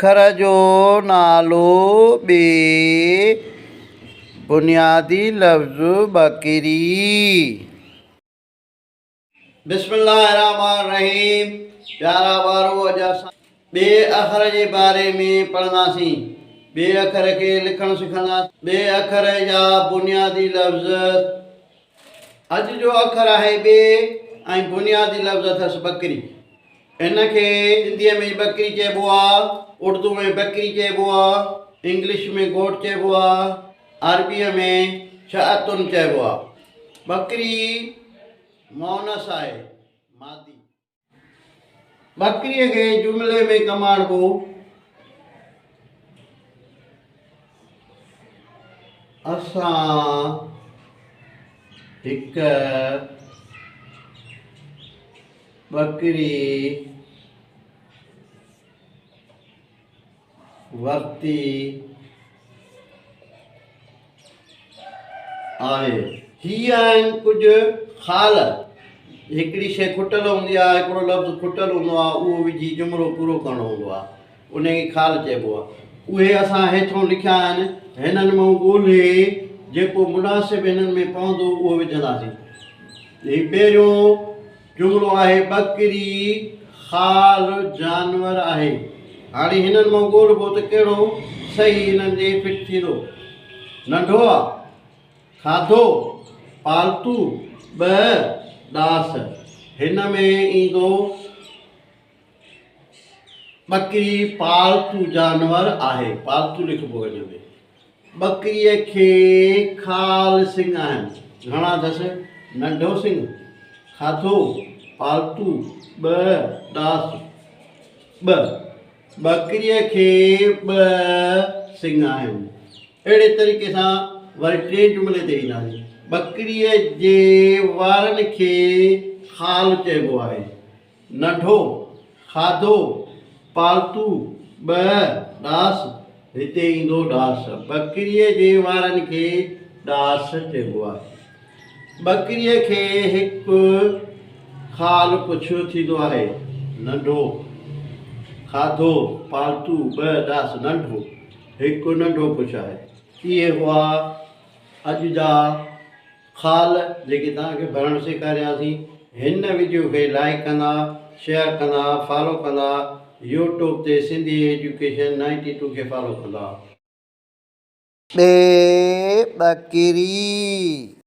اکر جو نالو ٻي، بنيادي لفظ ٻڪري. بسم الله الرحمٰن الرحيم پيارا ٻارو اڄ اسان ٻي اکر جي باري ۾ پڙهنداسين. ٻي اکر کي لکڻ سکنداسين. ٻي اکر جا بنيادي لفظ. اڄ جو اکر آهي ٻي ۽ بنيادي لفظ اٿس ٻڪري. ان کي سنڌيء ۾ ٻڪري چئبو آ، اردو ۾ بڪري چئبو آ، انگلش ۾ گوٽ چئبو آ، عربيء ۾ شعتن چئبو آ. ٻڪري مؤنث آهي، مادي. ٻڪريء کي جملي ۾ ڪم آڻبو. اسان هڪ ٻڪري ورتي آهي. هي آهن ڪجهه خال. هڪڙي شيء کٽل هوندي آهي، هڪڙو لفظ کٽل هوندو آهي، اهو وجهي جملو پورو ڪرڻو هوندو آهي. انهيء کي خال چئبو آهي. اهي اسان هيٺئون لکيا آهن. هنن مان ڳولهي جيڪو مناسب هنن ۾ پوندو اهو وجهنداسين. هي پهريون جملو آهي، ٻڪري خال جانور آهي. هاڻي هنن مان ڳولهبو ته ڪهڙو صحيح هنن جي فٽ ٿيندو. ننڍو آ، کاڌو، پالتو، ٻه، ڏاس. هن ۾ ايندو ٻڪري پالتو جانور آهي. پالتو لکبو هن ۾. ٻڪريء کي خال سڱ آهن. گهڻا اٿس؟ ننڍو سڱ، کاڌو، پالتو، ٻه، ڏاس. ٻه. ٻڪريء کي ٻه سڱ آهن. اهڙي طريقي سان وري ٽئين جملي تي اينداسين. ٻڪريء جي وارن کي خال چئبو آهي. ننڍو، کاڌو، پالتو، ٻه، ڏاس، هتي ايندو ڏاس. ٻڪريء جي وارن کي ڏاس چئبو آهي. ٻڪريء کي هڪ خال پڇ ٿيندو آهي. ننڍو، کاڌو، پالتو، ٻه، ڏاس، ننڍو، هڪ ننڍو پڇ آهي. اهي هئا اڄ جا خال جيڪي توهان کي ڀرڻ سيکارياسين. هن وڊيو کي لائيڪ ڪندا، شيئر ڪندا، فالو ڪندا، يوٽيوب تي سنڌي ايجوڪيشن 92 کي فالو ڪندا. ٻي ٻڪري.